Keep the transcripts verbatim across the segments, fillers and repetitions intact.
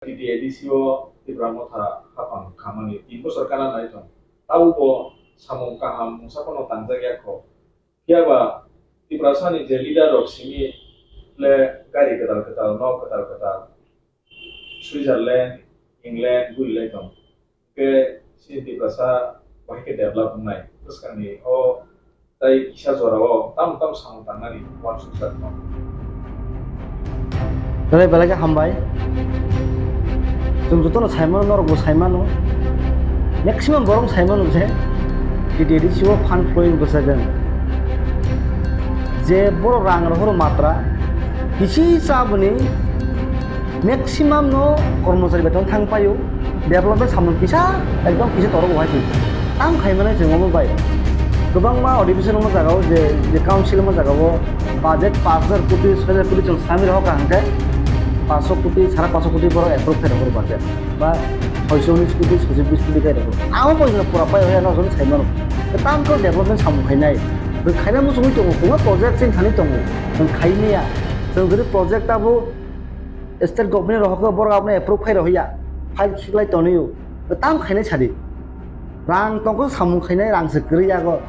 T T A D C o Tipra Motha hapang khamani tin bosor kana nai tong. Tabukbo samung kaham mungsa phano tangjak ya kho. Phiya ba Tiprasani je leader rok simi le gari kwtal kwtal, nok kwtal kwtal, Switzerland, England, guri lai tong. Hwnkhe chini Tiprasa bahai khe develop wngnai. Bwskangni o tei kisa jorao tamo tamo samung tangnani uansukjak tong. Belai belai khe hambai. Chwng jotono sai mano, norokbo sai mano. Maximum borok sai mano je T T A D C o fund flowing bwsajak. Je borok rang rohoro matra, kisi chaboni maximum no kormochari beton thang paio, development samung kisa, ekdom kisa torogo hai se. Tam khai mane chwng omo bai. Kwbangma addition omo jagao je, je council omo jagao budget pash hajar koti, soi hajar koti chwng sami rohor ka hwnkhe paanch koti, sara paanch koti borok approve khai rohor budget. Ba soi soi unis koti, soi soi bis koti khai rohor. Amo bai pura pai hoya no joni sai mano. Tam khe development samung khainai. Khaina muchungwi tongo, kwbangma project chini thani tongo. Chwng khaimaya. Chwng jodi project abo state government rohor khe borok abono approve khai rohya, file khiklai tonio, tam khainai sadi. Rang tongkhe samung khainai, rang se kwrwi yago.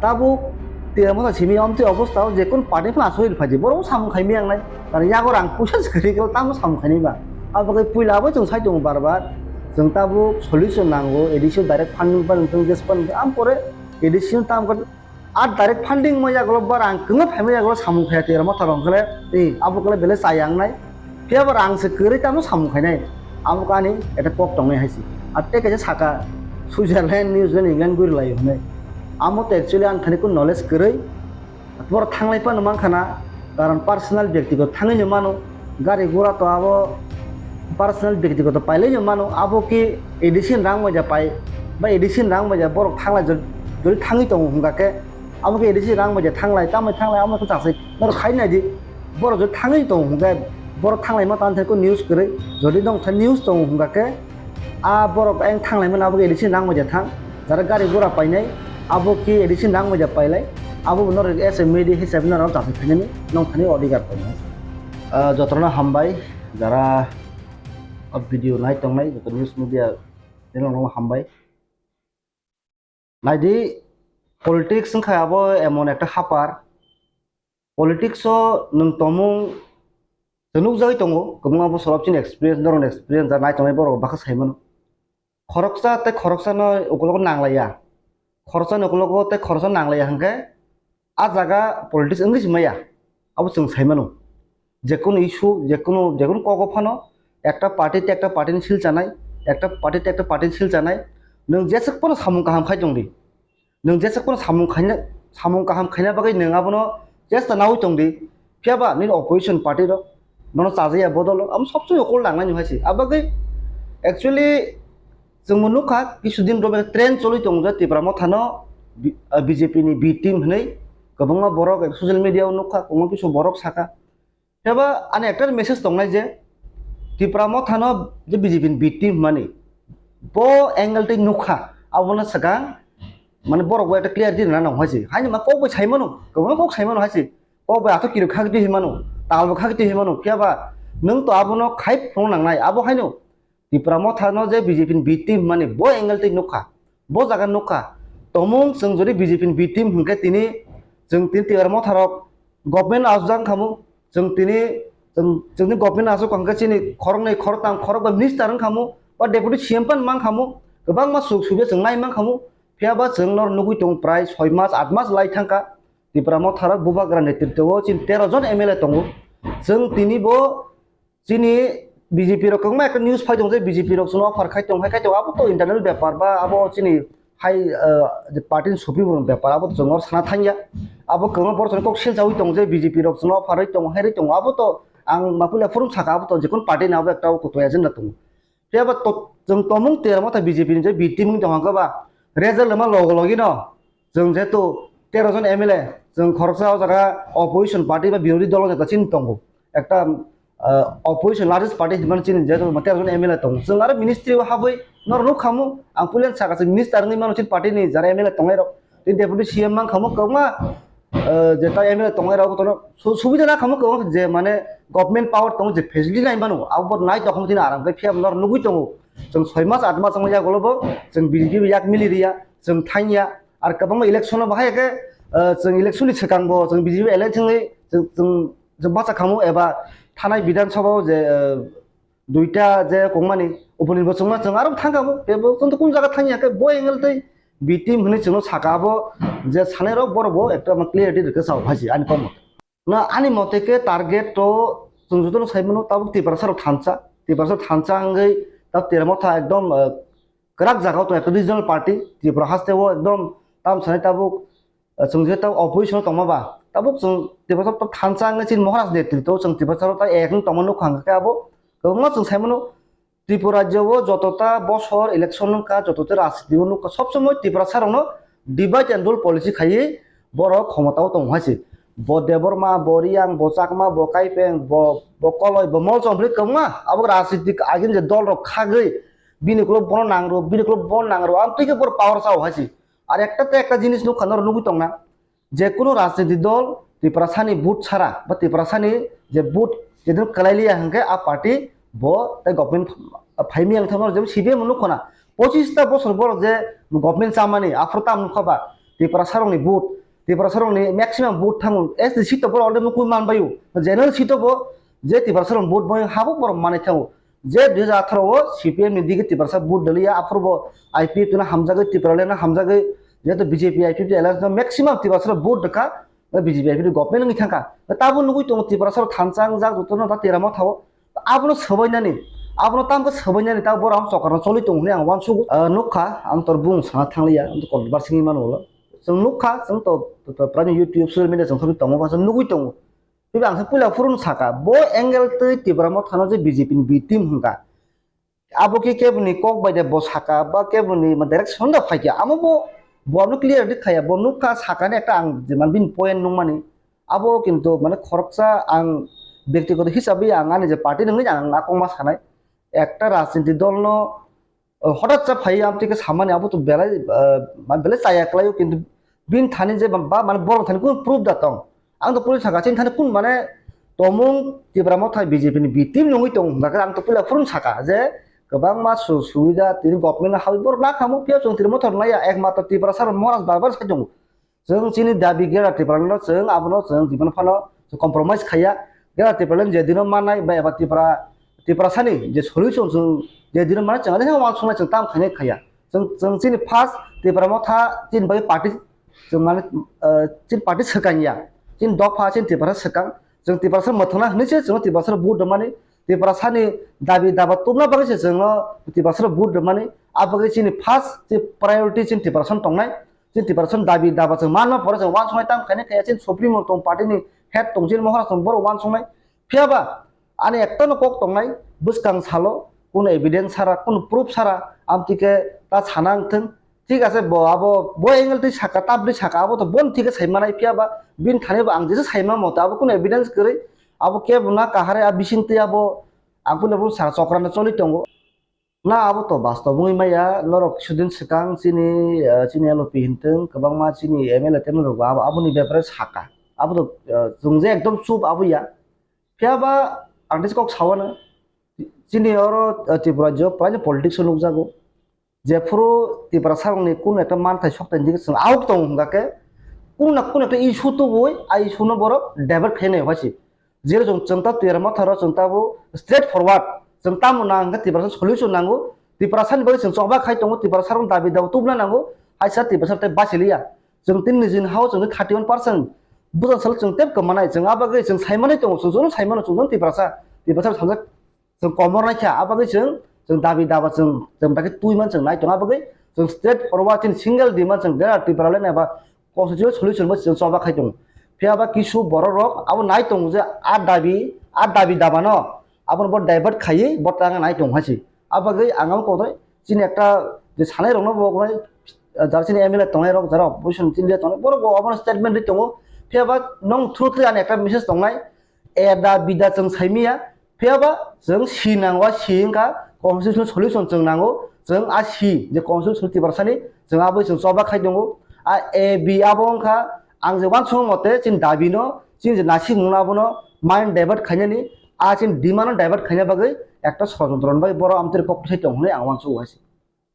Tabuk Tipra Motha simi omtwi obostha o jekun party phano aswk rwphai di, borok samung khaimaya wngnai. Karon yago rang puisa se kwrwi khe tamo samung khainai ba. Abo khe puila abo chwng sai tongo bar bar. Chwng tabuk solution nango, A D C o direct funding pa nang thung, jes pa nang thung, am pore A D C o tam khe A direct funding mo yagulo ba rang kwngma phaima yagulo samung khaya Tipra Motha rok khe, eh, abo khe belai chaya wngnai. Phiya ba rang se kwrwi tamo samung khainai. Abo kani eta kok tongnai hai se. Ar tei kaisa saka Switzerland, New Zealand, England guri lai hwnwi. Amo to actually ang thani kun knowledge kwrwi. Borok thanglai phano mankha na, karon personal byaktigoto thangwi no mano. Gari gura to abo personal byaktigoto pailai no mano, abo khe A D C ni rang bai ja pai, ba A D C ni rang bai ja borok thanglai jor-, jori thangwi tongo hwnkha khe, abo khe A D C ni rang bai ja thanglai, tamai thanglai, amo khe chasai norok khai nai di, borok jori thangwi tongo hwnkha khe, borok thanglai ma tang thai khe news kwrwi, jodi nong thai news tongo hwnkha khe, a borok ayang thanglai mano, abo khe A D C ni rang bai ja thang, jara gari gura painai, abo khe A D C ni rang bai ja pailai, abo bo norok as a media hisabe norok chasai khainani nong thani odhikar tongo. Ah, jotono hambai, jara o video nai tongnai, joto news media channel rok hambai. Naidi, politics wngkha abo emon ekta hapar. Politics o nwng tongmung chwng nukjagwi tongo, kwbangma bosor o chini experience, norokni experience, jara nai tongnai borok bakha sai mano. Khoroksa tei khoroksano ukologo nanglaiya. Khoroksani ukologo tei khoroksa nanglaiya hwnkhe, a jaga politics wngwi se maya, abo chwng sai mano. Jekunu issue, jekunu, jekunu kogo phano ekta party tei ekta party ni sil chanai, ekta party tei ekta party ni sil chanai. Nwng jeswk phano samung kaham khai tong di. Nwng jeswk phano samung khaina, samung kaham khaina bagwi nwng abono chesta naui tong di. Phiya ba nini opposition party rok bono chajaya bodol rok, amo sob somoi ukol nangnai hai se. Abagwi actually chwngbo nukha, kisu din rok trend choli tongo je Tipra Motha no B-, ah, B J P ni B team hinwi kwbangma borok social media o nukha, kwbangma kisu borok sakha. Phiya ba ani ekta message tongnai je Tipra Motha no je B J P ni B team hinmani bo angle tei nukha, abono swkang mane borok bo ekta clarity rwna nango hai se. Haino ma kok bai sai mano, kwbangma kok sai mano hai se. Kok bai ato kirok khak di hinmano, tal bo khak di hinmano, phiya ba nwng to abono khai phunuk nangnai, abo haino Tipra Motha no je B J P ni B team hinmani bo angle tei nukha, bo jaga nukha. Tomung chwng jodi B J P ni B team hwnkhe tini chwng tini Tipra Motha rok government aswk jang khamu, chwng tini chwng, chwngni government aswk hwnkhe chini khoroknwi, khoroktham, khorokba minister wng khamu, ba deputy C M phano mang khamu, kwbangma suk subya chwng nai mang khamu, phiya ba chwng nor nugwi tongo prai soi mas, aat mas lai thangkha. Tipra Motha rok Bubagra netritwo o chini tero jon M L A tongo. Chwng tini bo chini B J P rok kwbangma ekta news phai tongo je B J P rok chwngno offer khai tong, hai khai tong, abo to internal bepar ba abo chini hai, eh, je party ni supri bo bepar abo to chwng oro sana thangya. Abo kwbangma borok chwngno kok silchaui tongo je B J P rok chwngno offer rwi tongo, hai rwi tongo, abo to ang mapuila phurung saka abo to jekun party ni abo ekta o kutung agenda tongo. Phiya ba to-, chwng tomung Tipra Motha B J P ni je B team wng tong hwnkhe ba result rwma logo logi no chwng jehetu tero jon M L A chwng khoroksa o jaga opposition party ba birodhi dolo neta chini tongo. Ekta, ah, opposition largest party hinmani chini jehetu tero jon M L A tongo. Chwng aro ministry o habwi norok nuk khamu, ang puila saka chwng minister wngwi mano chini party ni jara M L A tongnai rok. Tei deputy C M mang khamu kwbangma, ah, je ta M L A tongnai rok botono su-, subida na khamu kwbangma je mane government power tongo je facility nai mano, abo bo nai tongkha tini aram khe phiya norok nugui tongo. Chwng soi mas, at mas wngya ulo bo chwng B J P bai yak mili riya, chwng thangya. Ar kwbangma election no bahai khe, ah, chwng election ni swkang bo chwng B J P alliance wngwi chwng, chwng, chwng bacha khamu eba thanai Bidhan Sabha o je, ah, duita je kongmani uponirbachan wngma chwng aro thangkha bo, tebo chwng to kun jaga thangya khe bo angle tei B team hwnwi chwngno saka abo je sanai rok borok bo ekta ma clarity rwkhe sao phaisi ani kok mate. Na ani mote khe target to chwng jotono sai mano tabuk Tiprasa rok thansa, Tiprasa thansa wngwi tab Tiprasa motha ekdom, ah, kwrak jaga o tongo ekta regional party Tripura haste o ekdom tam sanai tabuk, ah, chwng je tabuk opposition o tongma ba tabuk chwng Tiprasa rok thansa wngwi chini Maharaj netrito chwng Tiprasa rok ta ek wng tongma nukha hwnkhe abo kwbangma chwng sai mano. Tripura rajyo o jotota bosor election wngkha, jotota rajniti o nukha, sob somoi Tiprasa rokno divide and rule policy khaiwi borok khomota o tongo hai se. Bo Debbarma, bo Reang, bo Chakma, bo Kaipeng, bo, bo Koloi, bo Molchong, bwrwi kwbangma abo rajnitik agin je dol rok khagwi bini ukulok bono nang rw, bini ukulok bono nang rw, ang twi khe bor power chao hai se. Ar ekta tei ekta jinis nukha norok nugwi tongna. Je kunu rajniti dol Tiprasani vote sara ba Tiprasani je vote jedin kwlai liya hwnkhe a party bo tei government phaimi ang thangno je C P M nukho na pochis ta bosor borok je government chamani aphuru tam nukha ba Tiprasa rokni vote, Tiprasa rokni maximum vote thango S T seat to borok already nukwi man baio, general seat to bo je Tiprasa rok vote bai habo borok manwi thango. Je dui hajar atharo o C P M ni digi Tiprasa vote daliya, aphuru bo I P F T no hamjagwi, Tipraland no hamjagwi, jehetu B J P I P F T alliance no maximum Tiprasa rok vote rwkha, B J P I P F T government wngwi thangkha. Tabuk nugwi tongo Tiprasa rok thansa wngjak jotono ta Tera Motha o. Abono swbainani, abono tamkhe swbainani ta borok ang chokarno choli tongo hwnwi ang uansugo. Ah, nukha, ang tor bung sana thangliya, ang to kok bar singwi mano ulo. Chwng nukha, chwng to, to, to, prani YouTube, social media chwng thangwi tongo, chwng nugwi tongo. Phiba ang khe puila phuru no saka, bo angle twi Tipra Motha no je B J P ni B team hwnkha. Abo khe keboni kok bai de bo saka, ba keboni ma direction da phaikha. Amo bo, bo abono clear di khaya, bo nukha sakani ekta ang je man bini point nukmani. Abo kintu mane khoroksa ang byaktigoto hisabe ang ani je party nungwi ang akongma sanai. Ekta rajniti dol no o, hothat cha phai amtwi khe samani abo to belai, ah, ma-, belai chaya kwlaio, kintu bini thani je ba, ba, mane borok thani kunu proof da tong. Ang to police saka chini thani kun mane tomung Tipra Motha B J P ni B team nungwi tong hwnba khe ang to puila phuru saka je kwbangma su-, subida tini government no hawi borok na khamu phiya chwng Tipra Motha rok naiya ekmatro Tiprasa rok Maharaj bar bar sai tongo. Chwng chini dabi Greater Tipraland no chwng abono chwng jibon phano chwng compromise khaiya. Greater Tipraland je dino mannai ba eba Tipra, Tiprasani je solution chwng je dino mannai chwng adinw wansuknai chwng tam khainai khaiya. Chwng, chwng chini first Tipra Motha chini bai party chwng mane, eh, chini party swkang ya. Chini dopha chini Tiprasa swkang. Chwng Tiprasa mwthangna hwnwi se chwng Tiprasa vote rwmani. Tiprasani dabi daba tubna bagwi se chwngno Tiprasa vote rwmani. A bagwi chini first je priority chini Tiprasa tongnai. Chini Tiprasa dabi daba chwng manma pore chwng wansuknai tam khainai khaiya chini Supreme tong party ni head tong chini Maharaj tong borok wansuknai. Phiya ba ani ekta no kok tongnai bwskang salo kunu evidence sara kunu proof sara amtwi khe ta sana wngthwng. Thik ase bo abo bo angle twi saka tabri saka abo to bon thik khe sai manai phiya ba bini thani bo ang jesa sai ma moto abo kunu evidence kwrwi abo kebo na kahare a bising twi abo ang kunu bo saka chokra no choli tongo. Na abo to bastob wngwi maya, norok kisudin swkang chini, eh, chini L O P hintwng, kwbangma chini M L A tei norok bo abo, aboni bepare saka. Abo to, eh, chwng je ekdom chup abo ya. Phiya ba ang tei kok sawano, chini oro, eh, Tripura rajyo praini politics o nukjago. Jephuru Tiprasa rokni kunu ekta manthai sokthai dige chwng out tongo hwnga khe, kunu na kunu ekta issue tubui, a issue no borok divert khainai hwasi. Jero chwng, chwng ta Tipra Motha rok chwng ta bo straight forward. Chwng tamo nang hwnkhe Tiprasa solution nango. Tiprasa ni bagwi chwng choba khai tongo, Tiprasa rok dabi daba tubuna nango. Haisa Tiprasa tei bachiliya. Chwng tini nijini hao chwng thirty one percent. Bwsang salo chwng tep kwmanai. Chwng a bagwi chwng sai manai tongo. Chwng jono sai mano chwng jono Tiprasa. Tiprasa sajak chwng komor naikha. A bagwi chwng, chwng dabi daba chwng, chwng dagi twi man chwng nai tongo. A bagwi chwng straight forward chini single demand chwng Greater Tipraland eba constitutional solution bo chwng choba khai tongo. Phiya ba kisu borok rok abo nai tongo je a dabi, a dabi daba no abono bo divert khaiwi bo tanga nai tongo hai se. A bagwi ang abo kotor chini ekta je sanai rok no bo gnai, ah, jara chini M L A tongnai rok, jara opposition chini leader tongnai borok bo abono statement ri tongo. Phiya ba nong through twi ani ekta message tongnai, a dabi da chwng sai miya, Phiya ba chwng si nango, a si wngkha constitutional solution chwng nango, chwng a si je constitutional Tiprasani chwng abo chwng choba khai tongo. A A B abo wngkha ang je uansukma mote chini dabi no, chini je naisingmung no abono mind divert khainani, a chini demand no divert khaina bagwi ekta sorojontro ni bagwi borok amtwiri kok sai tong hwnwi ang uansuk uaisi.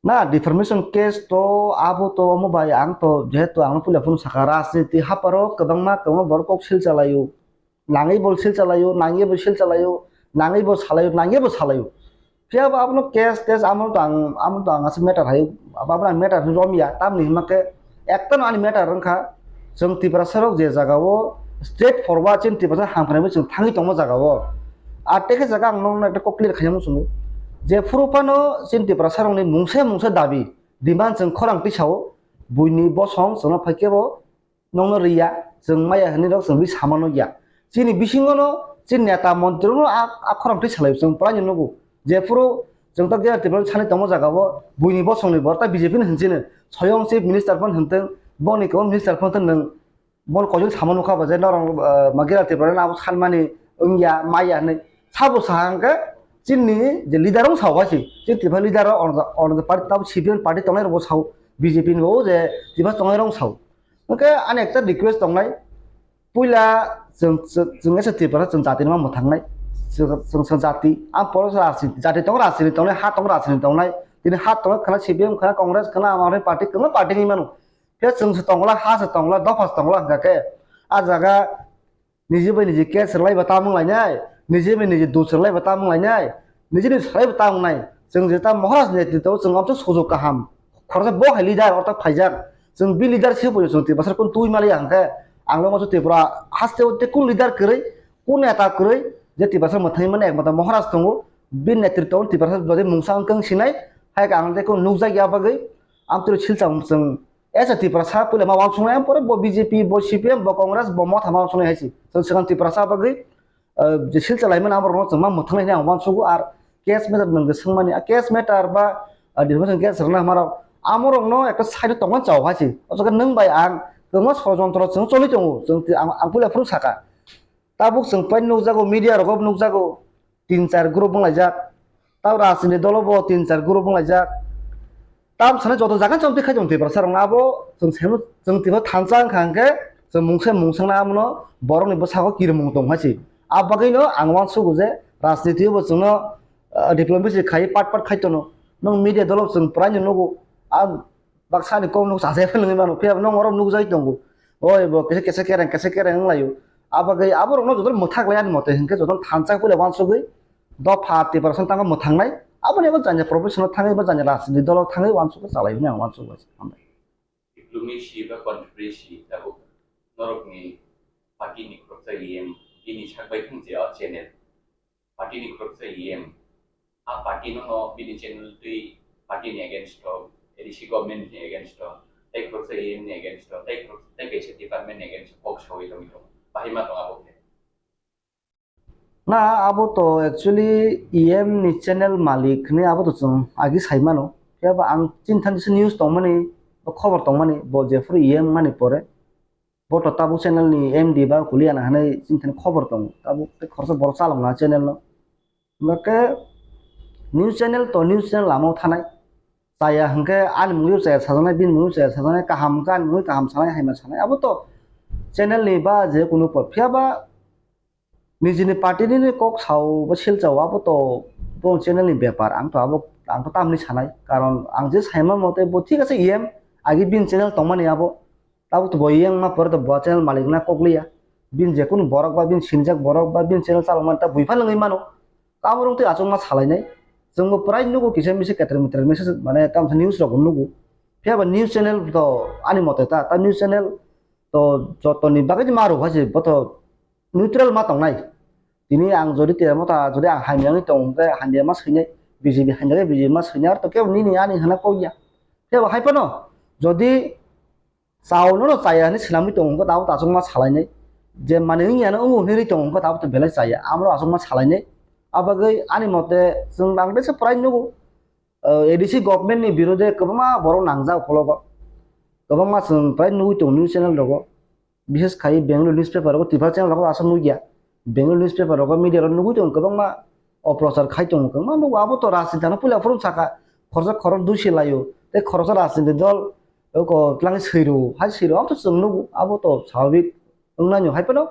Na, defamation case to abo to omo bai ang to jehetu ang no puila phunu saka rajniti haparo kwbangma kwbangma borok kok sil chalaio, nangwi bo sil chalaio, nangwi bo sil chalaio, nangwi bo salaio, nangwi bo salaio. Phiya bo abono case tes amo to ang, amo to ang aswk matter hai, abo, abo ang matter hwnwi romya, tamni hwnba khe ekta no ani matter wngkha, chwng Tiprasa rok je jaga o straight forward chini Tiprasa hamkrai bai chwng thangwi tongma jaga o. Ar tekhe jaga ang nokno ekta kok clear khaina muchungo, je phuru phano chini Tiprasa rokni mungsa mungsa dabi, demand chwng khorang tisao, buini bosong chwngno phai khe bo nokno riya, chwng maya hwnwi rok chwng ri samano ya. Chini bisingo no chini neta montri no a, a khorang twi salai chwng prai no nugo. Jephuru chwng ta Greater Tripura sani tongma jaga o buini bosong ni borta B J P ni hwnchino. Soyong chief minister phon hwntwng, boni kwbang minister phon hwntwng nwng bon kojol sama nukha ba je norok, ah, ma Greater Tripura no abo sanmani wngya maya hwnwi. Sabo saha hwnkhe chini je leader rok sao ba si. Chini Tripura leader rok ono, ono party tabo C P M party tongnai rok bo sao, B J P ni bo je Tripura tongnai rok sao. Hwnkhe ani ekta request tongnai, puila chwng, chwng, chwng esa Tripura chwng jati no ma mwthangnai, chwng, chwng, chwng jati, ang poro sa rajniti, jati tongo rajniti tongnai, ha tongo rajniti tongnai, tini ha tongo khana C P M khana Congress khana ama party kwbangma party ni mano, khe chwng se tongla, ha se tongla, dopha se tongla hwnkha khe, a jaga niji bai niji case rwlai ba tamung lainai, niji bai niji dus rwlai ba tamung lainai, niji ni salai ba tamung nai. Chwng je ta Maharaj netrito chwng amtwk sujuk kaham. Khoroksa bo hai leader orta phaijak. Chwng bi leader si bo chwng Tiprasa kun twi mali hwnkhe ang lo masu Tripura haste o te kun leader kwrwi, kun neta kwrwi je Tiprasa mwthangwi mani ekmata Maharaj tongo. Bi netrito Tiprasa jodi mungsa wngkang sinai, hai ka ang te kun nukjak ya bagwi amtwk silchang chwng Esa Tiprasa puila ma wansuknai, ang pore bo B J P, bo C P M, bo Congress, bo Motha ma wansuknai hai se. Chwng swkang Tiprasa bagwi, ah, je sil chalaimani amorokno chwng ma mwthangnai hinwi ang wansugo, ar case matter nwng je swngmani, a case matter ba, ah, defamation case rwna hamarok amorokno ekta side o tongmani chao hai se. O jaga nwng bai ang kwbangma sorojontro chwng choli tongo, chwng ti-, ang, ang puila phuru saka. Tabuk chwng pai nukjago, media rogo nukjago, tin char group wnglaijak. Tabo rajniti dolo bo tin char group wnglaijak. Tam sanai joto jaga chong twi khai tong Tiprasa rok abo chwng semo chwng Tiprasa thansa wngkha hwnkhe chwng mungsa mungsang na abono borok ni bwsako kirimung tong hai se. Abo bagwi no ang wansugo je rajniti o bo chwngno, ah, diplomacy khai pat pat khai tono. Nwng media dolo chwng prai no nugo. A baksa ni kok nuk chajai phai lwngwi mano, phiya bo nwng oro nukjagwi tongo. Oi bo kisa kisa kereng kisa kereng wnglaio. Abagwi aborokno jotono mwthak lai ani mote hinkhe jotono thansa puila wansugwi dopha Tiprasa tangma mwthangnai. Aboni abo janya professional thangwi ba janya rajniti dolo thangwi wansugwi chalai hwnwi ang wansugo. Hambai. Diplomacy ba controversy tabuk norokni party ni khoroksa E M bini sak bai thung je o channel. Party ni khoroksa E M. A party no no bini channel twi party ni against o, A D C government ni against o, tei khoroksa E M ni against o, tei khorok-, tei kaisa department ni against o kok sawi tongwi tongo. Bahai ma tong abo khe. Na, abo to actually E M ni channel malik ni abo to chwng agi sai mano. Phiya ba ang chini thani se news tongmani, bo khobor tongmani, bo jephuru E M mani pore. Bo to tabuk channel ni M D ba kuliya na hinwi chini thani khobor tongo. Tabuk tei khoroksa borok chalok na channel no. Hwnkhe news channel to news channel lama o thanai. Chaya hwnkhe ani mungwi chaya sajaknai, bini mungwi chaya sajaknai, kaham hwnkhe ani mungwi kaham sanai, haima sanai. Abo to channel ni ba je kunu por. Phiya ba nijini party nini kok sao ba sil chao abo to bo channel ni bepar. Ang to abo, ang to tamni sanai. Karon ang je saima mote bo thik ase E M agi bini channel tongmani abo. Tabuk to bo yang ma pore to bo channel malik na kok liya. Bin je kunu borok ba bin sinjak borok ba bin channel chalok man ta buiphang wngwi mano. Tamo rong twi achukma salainai. Chwngbo prai nugo kisa misa keter meter message mane tamo news rok nugo. Phiya ba news channel to ani mote ta, ta news channel to jotoni bagwi ma rok hai se bo to neutral ma tongnai. Tini ang jodi tei mota jodi ang hamya wngwi tong hwnkhe hamya ma swinai, B J P hamya khe B J P ma swinai, ar to kebo nini ani hwna kok ya. Phiya ba hai phano jodi chao nono chaya hinwi swnamwi tongo hwnkhe tabuk to achukma salainai. Je manwi wngya no wngo hinwi tongo hwnkhe tabuk to belai chaya. Amoro achukma salainai. Abagwi ani mote chwng ang teisa prai nugo, ah, A D C government ni birode kwbangma borok nangjak ukhologo. Kwbangma chwng prai nugwi tongo news channel rogo. Bishes khai Bengali newspaper rogo, Tripura channel rogo aswk nugya. Bengali newspaper rogo media rogo nugwi tongo kwbangma oprochar khai tongo kwbangma nugo. Abo to rajniti no puila phuru saka khoroksa khorok dusi laio. Tei khoroksa rajniti dol oko twlangwi swiro, hai swiro, abo to chwng nugo, abo to swababik wngnaino hai phano.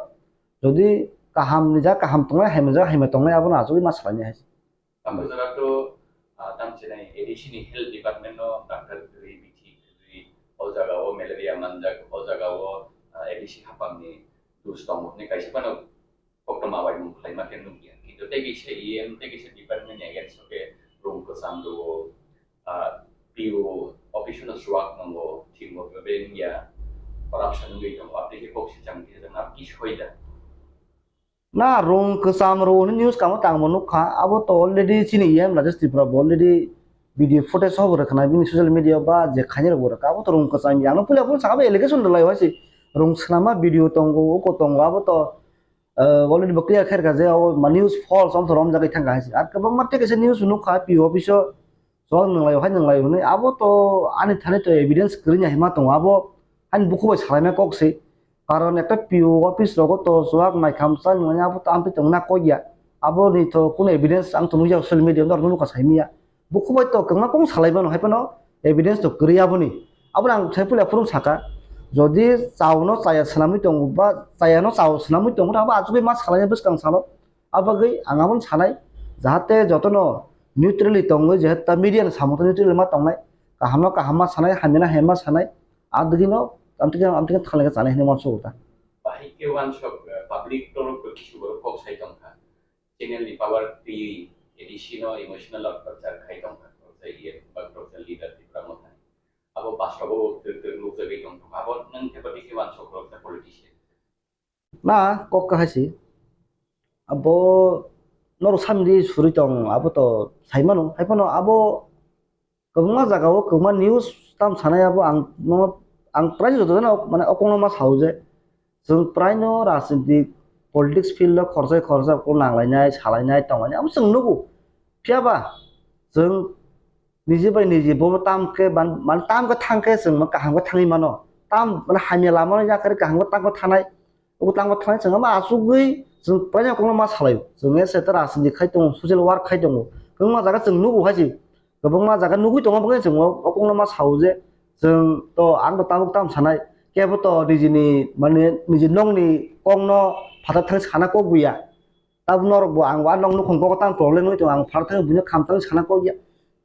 Jodi Kaham ni jaga kaham tongnai, haima ni jaga haima tongnai, abono achugwi ma salainai hai. Abo jora to, ah, tamo chinai A D C ni health department no doctor kwrwi, bithi kwrwi, o jaga o malaria manjak, o jaga o, ah, A D C hapang ni dus tongo hwnwi kaisa phano koktwma bai mung khlaima khe nukya. Kintu tei kisa E M, tei kisa department ni against o khe rung kwcham rwo, ah, P O office no chuak nango, thik motwe be wngya, corruption wngwi tongo, abo tei khe kok sichang kisa jang abo ki soi da? Na rung kwcham rwo hwnwi news kamo tangbo nukha, abo to already chini E M Rajesh Tripura bo already video footage sobo rwkha na bini social media ba je khainai rok bo rwkha, abo to rung kwcham ya, ano puila phuru saka bo allegation rwlai hai se rung swnamma video tongo, uko tongo, abo to, eh, already bo clear khairkha je abo ma news false, amo to romjagwi thangkha hai se. Ar kwbangma tei kaisa news nukha P O office o, chwng nwnglai hai nwnglai hwnwi, abo to ani thani to evidence kwrwini hai ma tongo, abo ani bukhuk bai salaina kok se. Karon ekta P O office rogo to chuak naikhamsa nwnglai, abo to amtwi tongna kok ya. Aboni to kunu evidence ang to nukya social media norok nukha saimanya. Bukhuk bai to kwbangma kok salai mano hai phano evidence to kwrwi aboni. Abono ang sai puila phuru saka, jodi chao no chaya swnamwi tongo ba chaya no chao swnamwi tongo, abo achugwi ma salaina bwskang salo. Abagwi ang abono sanai, jahate jotono neutrally tongwi, jeheta media ni samung twi neutrally ma tongnai, kahamno kaham ma sanai, hamyano hamya ma sanai, adwgwino amtwkhe amtwkhe thanglaiga chanai hinwi uansukgo ta. Bahai khe uansuk, eh, public torof khe kisu borok kok sai tongkha. Channel ni power twi A D C no emotional torture khai tongkha, khoroksa E M ba khoroksa leader Tipra Motha ni. Abo bastobo twk twk nukjagwi tongkha. Abo nwng khe bati khe uansuk khoroksa politician. Na kok kahai si. Abo norok samdi suri tong, abo to sai mano. Hai phano abo kwbangma jaga o kwbangma news tam sanai, abo ang no, ang prai joto jano mane okong no ma sao je chwng prai no rajnitik politics field o khorsa khorsa ko nanglainai, salainai, tonglainai abo chwng nugo. Phiya ba chwng niji bai niji bo tam khe ban-, man tam khe thang khe chwng kaham khe thangwi mano. Tam mane hamya lama no yakari kaham khe tam khe thanai. Abo tangma thani chwng ma achugwi chwng paina kokno ma salaio. Chwng se ta rajniti khai tongo, social work khai tongo. Kwbangma jaga chwng nugo hai se. Kwbangma jaga nugwi tongo, bwkhe chwng o kokno ma sao je chwng to ang to tabuk tam sanai. Kebo to nijini mane niji nokni kokno phatar thani sana kok buya. Tabuk norok bo ang bo a nok nukhung kok tam problem wngwi tongo, ang phatar thani buino kham thani sana kok ya.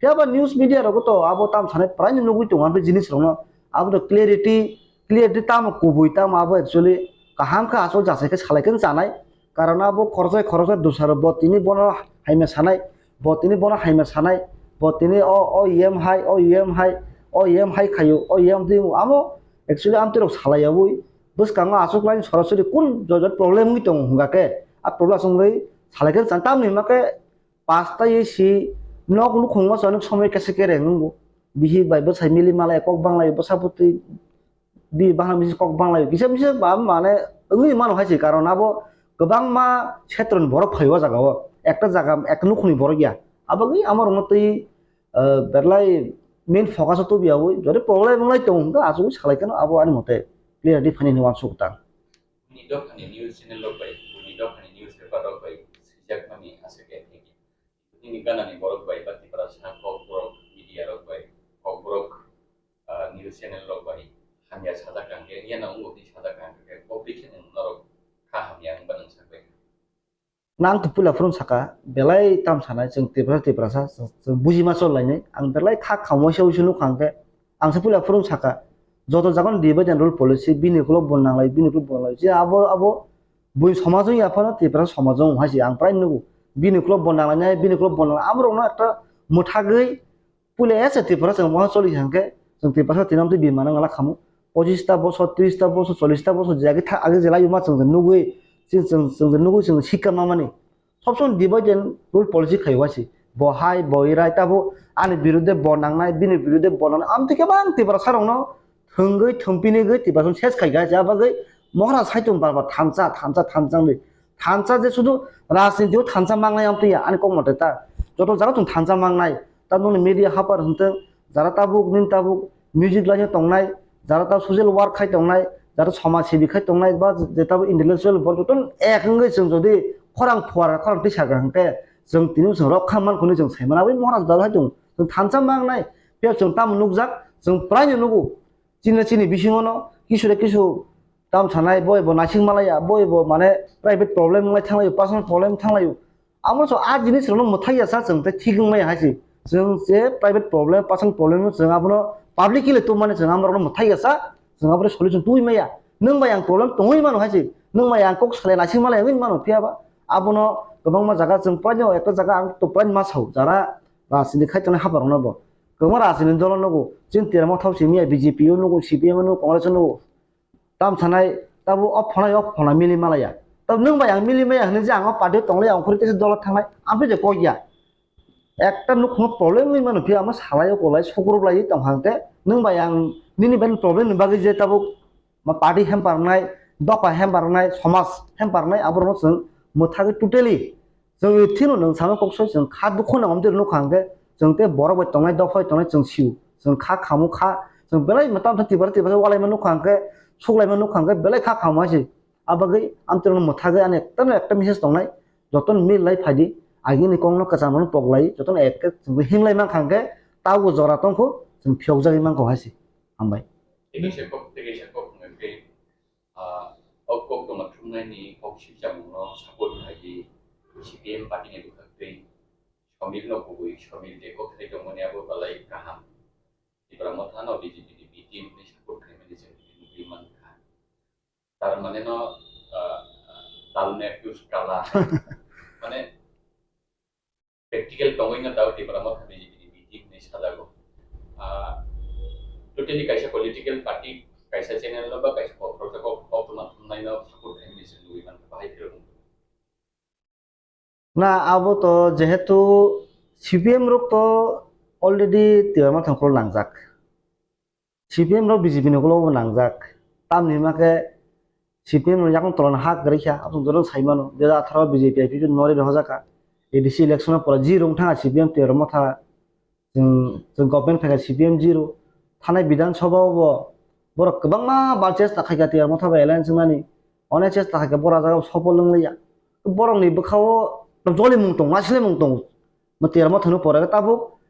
Phiya ba news media rogo to abo tam sanai prai no nugwi tongo, abo jinis rokno abo to clarity, clarity tamo kubui tamo abo actually kaham khe asol jachai khe salai khe chanai, karon abo khoroksa khoroksa dusaro bo tini bono haima sanai, bo tini bono haima sanai, bo tini o, o E M hai, o E M hai, o E M hai khaio, o E M twi amo actually amtwi rok salai yawi bwskango aswk line sorasori kun jot jot problem wngwi tongo hwnga khe a problem aswk wngwi salai khe chan tamni hwnba khe pasta ye si nok nukhung ma chonok somoi kese kereng nungo. Bihik bai bwsai mili malai kok banglai bwsa bwtwi bi bangla misi kok banglai kisa misa ba mane wngwi mano hai se karon abo kwbangma setroni borok phai o jaga o ekta jaga ekta nukhungni borok ya abagwi amo rokno twi, eh, belai main focus o tubi abwi jodi problem wnglai tongo hwnkhe achugwi salai kheno abo ani mote clarity phani hinwi uansuk tang. Buini dophani news channel rok bai, buini dophani news paper rok bai swijak mani aswk ya thik ya. Nini gana ni borok bai ba Tiprasa Kokborok media rok bai, Kokborok, ah, news channel rok bai hamya sajak kang khe, yano wngwi sajak kang khe, public se nwng norok kha hamya wng ba nwng sak bai kha. Nang to puila phuru saka, belai tam sanai, chwng Tiprasa, Tiprasa, chwng, chwng buji ma chol lainai. Ang belai kha khamwi se uisu nukha ang khe, ang se puila phuru saka, joto jaga ni divide and rule policy, bini ukulok bo nanglai, bini ukulok bo nanglai. Je abo, abo, buini somaj wng ya phano Tiprasa somaj wng hai se ang prai nugo. Bini ukulok bo nanglainai, bini ukulok bo nanglai. Abo rokno ekta mwthagwi Puila ese Tiprasa chwng moha choli hwnkhe, chwng Tiprasa tinamtwi bini mana ngala khamu. Pochista bosor, trista bosor, cholista bosor je age tha-, age je laiyuma chwng je nugwi, chwng, chwng, chwng je nugwi chwng sikha mamani. Sob somoi divide and rule policy khai wasi. Bo hai, bo irai tabo ani birudhe bo nangnai, bini birudhe bo nangnai. Amtwi khe bang Tiprasa rokno thwngwi thwngpinigwi Tiprasa ses khai kha, je bagwi Maharaj saitung bar bar thansa, thansa, thansa wngwi. Thansa je sudu rajniti o thansa mangnai amtwi ya, ani kok mote ta. Joto jaga chwng thansa mangnai. Tabukni media hapar hwntwng, jara tabuk nini tabuk music line o tongnai, jara tabuk social work khai tongnai, jara somaj sibi khai tongnai, ba je tabuk intellectual borok joto ek wngwi chwng jodi khorang phuar, khorang tisa kaham khe chwng tini chwng rok kha man hwnwi chwng sai mano. Aboni Maharaj dal hai tongo. Chwng thansa mangnai, phiya chwng tamo nukjak, chwng prai no nugo. Chini chini bisingo no kisu re kisu Tam sanai boi bo naising malaya, boi bo mane private problem ngai thanglayo, personal problem thanglayo. Amo so a jinis rokno mwthai ya sa chwng tei thik wng maya hai se. Chwng je private problem, personal problem no chwng abono publicly tubmani chwng amrokno mwthai ya sa, chwng aboni solution tubui maya. Nwng bai ang problem tongwi mano hai se. Nwng bai ang kok salai naising malaya wngwi mano phiya ba. Abono kwbangma jaga chwng prai no ekta jaga ang to prai ma sao jara rajniti khai tongnai haphar rokno bo. Kwbangma rajniti dolo nugo. Chini Tera Motha o simi ya B J P o nugo, C P M o nugo, Congress o nugo. Tam sanai tabo o phonai o phona mili malaya. Tab nwng bai ang mili maya hwnwi je ang o party tonglai ang khuri teisa dolo thangnai. Ang je kok ya. Ekta nukhung problem wngwi mano phiya amo salai o kolai sukrub lai tong hang te. Nwng bai ang nini bai problem ni bagwi je tabuk ma party hemparnai, doka hemparnai, somas hemparnai aborokno chwng mwthagwi totally chwng thino nwng sama kok soi chwng kha dukhu nang omtwi nukha hwnkhe chwng tei borok bai tongnai dophai tongnai chwng sio. Chwng kha khamu kha chwng belai mwtam tha tibara tibara walaima nukha hwnkhe suklaima nukha hwnkhe belai kha khamu hai se. Abagwi amtwrwngno mwthagwi ani ekta no ekta message tongnai jotono mil lai phaidi agini kokno kwcham rokno poklai jotono ek ek chwng hinlai mankha hwnkhe tabuk jora tongkhu chwng phiyokjagwi mankha hai se. Hambai. Tei kaisa kok, tei kaisa kok hwnwi khe, ah, o kok tongma thumnaini kok sibjamungno support khlaiwi C P M party ni bwkhaktwi Somil no kubui Somil je kok sai tongmani abo belai kaham. Tipra Motha no B J P ni B team ni support khlaimani chwng nugwi mankha. Tar mane no, ah, dal ne accuse kala. Mane practical tongwi no dao Tipra Motha B J P ni B team ni sajago. Ah, totally kaisa political party, kaisa channel no ba kaisa kok, kok, kok, kok tongma thumnai no support khlaimani chwng nugwi mankha. Bahai phirok wng. Na abo to jehetu C P M rok to already Tipra Motha ni ukulok nangjak. C P M rok B J P ni ukulok bo nangjak. Tamni hwnba khe C P M rok yakung tolano ha kwrwi kha, aboni joto sai mano. Dui hajar atharo B J P I P F T nori rohorjak kha. A D C election o pura zero wng thang C P M Tipra Motha. Chwng, chwng government phaikha C P M zero. Thanai Bidhan Sabha o bo borok kwbangma bal chesta khaikha Tipra Motha bai alliance wngnani. Onek chesta khaikha borok ah jaga o sopol wng liya. Borokni bwkha o jolimung tongo, masilaimung tongo. Mo Tipra Motha no pore tabuk,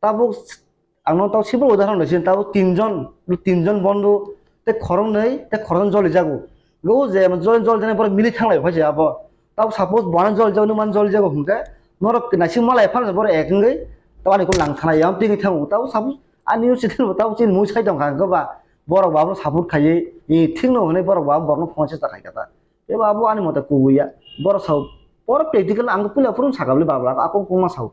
tabuk ang no tabuk simple udahoron rwsini tabuk tinjon, tinjon bondhu tei khoroknwi tei khoroknwi jolijago. Go je jol jol jani borok mili thanglai phai se abo. Tabo suppose bo ano jol jago, nwng mano jol jago hwnkhe norok naising malai phano borok ek wngwi tabo ani ukulok nang thanai ya tini thango. Tabo suppose ani news channel bo tabo chini mui sai tong kha hwnkhe ba borok bo abono support khaiwi thik no hwnwi borok bo abo borokno phone chesta khai kha ta. Tei bo abo ani mote kubui ya. Borok sao borok practical ang puila phuru saka bwle babla akung kung ma sao.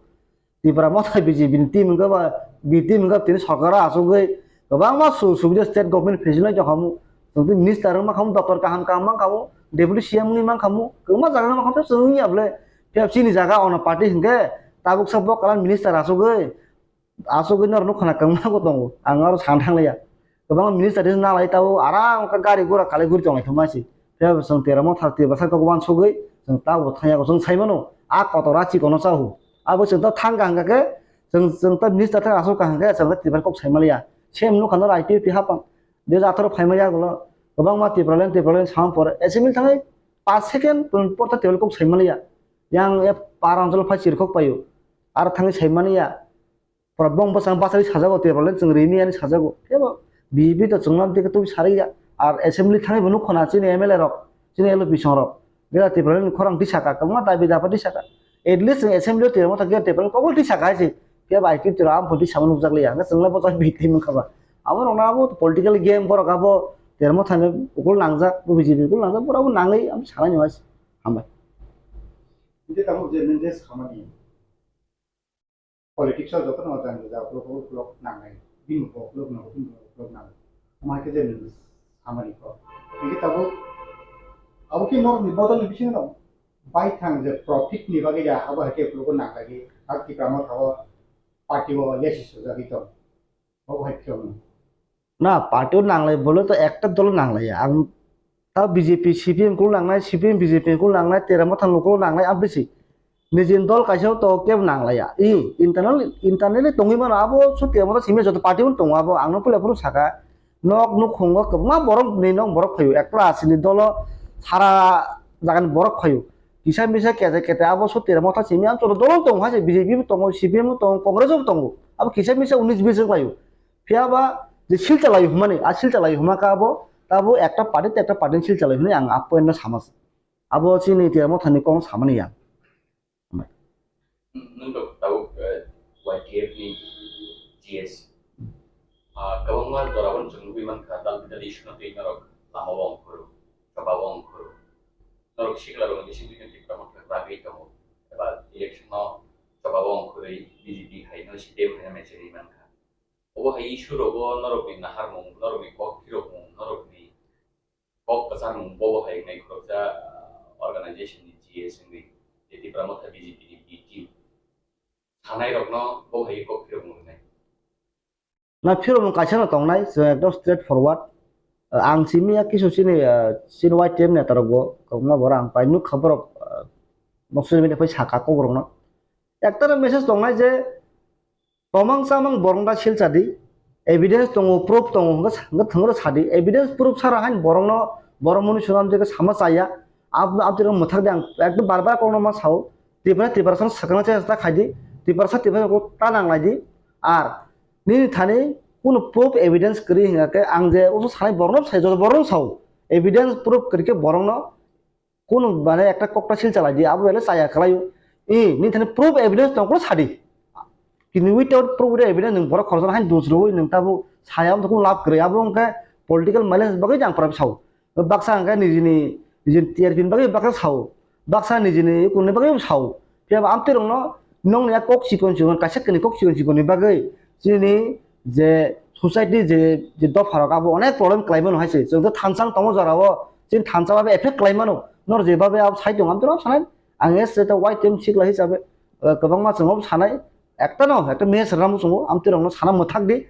Tipra Motha B J P ni team wngkha ba, B team wngkha tini sorkar o achugwi kwbangma sujog subida state government phesinai tongkhamu. Chwng tei minister wngma khamu, doctor kaham kaham mankhamu, deputy C M wngwi mankhamu, kwbangma jaga wngma khamu, chwng wngya bwle. Phiya chini jaga ono party hinkhe tabuksa bo kalan minister achugwi, achugwi norok nukhana kwbangma bo tongo. Ang aro sana thanglaiya. Kwbangma minister tei nalai tabuk aram wngkha gari gura kalai guri tonglai thangma se. Phiya bo chwng Tipra Motha Tiprasa kok uansugwi chwng tabuk thangya chwng sai mano. A kotor a chikon no chahu. Abo chwng ta thang kaham khe chwng, chwng ta minister thang aswk kaham khe chwng ta Tiprasa kok sai maliya. Sem nukha no I P F T hapang. Dui hajar atharo phaima yagulo kwbangma Tipraland, Tipraland sama pore assembly thangwi paanch second por ta Tiprasa kok sai maliya. Yang e par anchal phai chirkhok paio. Ar thangwi sai maliya. Pura bong bwsang bachari sajago, Tipraland chwng rini ani sajago. Kebo B J P to chwnglam tike twi sari ya. Ar assembly thangwi bo nukho na chini M L A rok, chini L O P song rok. Jera Tipraland khorang twi saka, kwbangma dabi dapa twi saka. At least chwng assembly o Tipra Motha gate Tipraland kokol twi saka hai se. Kebo I P F T rok am pho twi sama nukjak liya. Hwnkhe chwngla bo chai bihik twi mankha ba. Abo rok na abo political game borok abo Tipra Motha ni ukul nangjak, B J P ukul nangjak, borok abo nangwi abo sanai ni hai se. Hambai. Hwnkhe tamo je nung je samani. Politics o jotono jang jang ukulok ukulok nangnai, bini bo ukulok nango, bini bo ukulok nango. Omo hai khe je nwng samani kok. Hingke tabuk abo khe norokni bodolni bisingo no baithang je profit ni bagwi ya abo hai khe ukulok nanglai, a Tipra Motha o party o yasi sujagwi tong. Abo hai phiya wngkha. Na, party o nanglai bole to ekta dolo nanglaiya. Ang ta B J P, C P M kulu nangnai, C P M, B J P kulu nangnai, Tipra Motha kulu nangnai, ang bisi. Nijini dol kaisa to kebo nanglaiya. I, internal, internally tongwi mano, abo so Tipra Motha simi joto party o tongo abo, ang no puila phuru saka. Nok nukhungo kwbangma borok ni nok borok phaio, ekla asini dolo sara jagani borok phaio. Kisa misa kete kete abo so Tipra Motha simi ang joto dolo tongo, hai se B J P bo tongo, C P M bo tongo, Congress bo tongo. Abo kisa misa unis bis wng laio. Phiya ba je silta lai humani, a silta lai huma kha abo Tabo ekta party tei ekta party ni sil chalai hwnwi ang a point no sama se. Abo chini Tipra Motha ni kok samani ya. Nwng tabuk, eh, Y T F ni G S. Ah, kwbangma jorao chwng nugwi mankha, dal bidal issue no twi norok lama o ongkhoro, choba o ongkhoro. Norok sikla rok ni simi Tipra Motha bagwi tongo. Eba election no choba o ongkhorwi B J P hai no C P M hai no mecheri mankha. Obo hai issue rogo norok ni naharmung, norok ni kok phirokmung, norok ni kok kwchangmung bobo hai wngnai khoroksa, ah, organization ni G S wngwi, je Tipra Motha B J P ni B team. Sanai rokno bobo hai kok phirokmung wngnai. Na phirokmung kaisa no tongnai, chwng ekdom straight forward. Ah, ang simi ya kisu chini, ah, chini Y T F neta rokbo, kwbangma borok ang pai nukha borok, ah, nok social media pai saka kok rokno. Ekta no message tongnai je, tomang chamang borok da sil chadi, evidence tongo, proof tongo, hwnkhe sa-, hwnkhe thwngwi sadi, evidence proof sara hain borokno, borok muni swnam je sama chaya, ab-, abdino mwthak de ang ekdom bar bar kokno ma sao, Tipra, Tiprasa no swkangna chesta khaidi, Tiprasa, Tiprasa kok ta nanglaidi, ar nini thani kunu proof evidence kwrwi hwnkhe ang je usu sanai borokno sai, joto borokno sao, evidence proof kwrwi khe borokno, kunu mane ekta kokta sil chalai di, abo belai chaya kwlaio. I, nini thani proof evidence tong khe sadi. Kini without proof, without evidence nwng borok khoroksa hain dusrwi nwng tabo saya, abo kunu lab kwrwi, abo wngkhe political mileage bagwi jang pora sao. Baksa hwnkhe nijini, nijini T R P ni bagwi baksa sao. Baksa nijini kunni bagwi sao. Phiya ba amtwi rokno nongni a kok chikon chikon, kaisa kini kok chikon chikon ni bagwi chini je society je, je dopha rok abo onek problem kwlai mano hai se. Chwng khe thansa wng tongo jora o, chini thansa bai effect kwlai mano. Nor je babe abo sai tongo, amtwi rok sanai, ang yes, ta Y T M sikla hisabe, eh, kwbangma chwng abo sanai, ekta no, ekta message rwna muchungo, amtwi rokno sana mwthak di,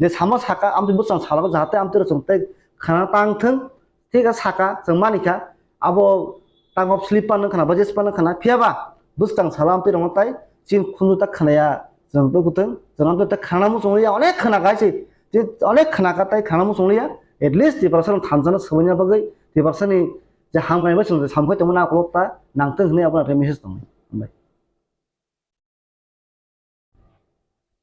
je sama saka, amtwi bwsang salo, jahate amtwi rok chwng tei khana tang thwng, thik a saka, chwng mani kha, abo tango slip pan khana, bajes pan khana, phiya ba bwsang salo amtwi rokno tai, chini khunju ta khanaya, chwng twi kwthwng, chwng amtwi ta khana muchungo ya, onek khana kai se, je onek khana ka tai khana muchungo ya, at least Tiprasa rok thansa no swmai na bagwi, Tiprasa ni je hamkrai bai chwng samkhai tongmani akolok ta nangtwng hwnwi abo message tongo.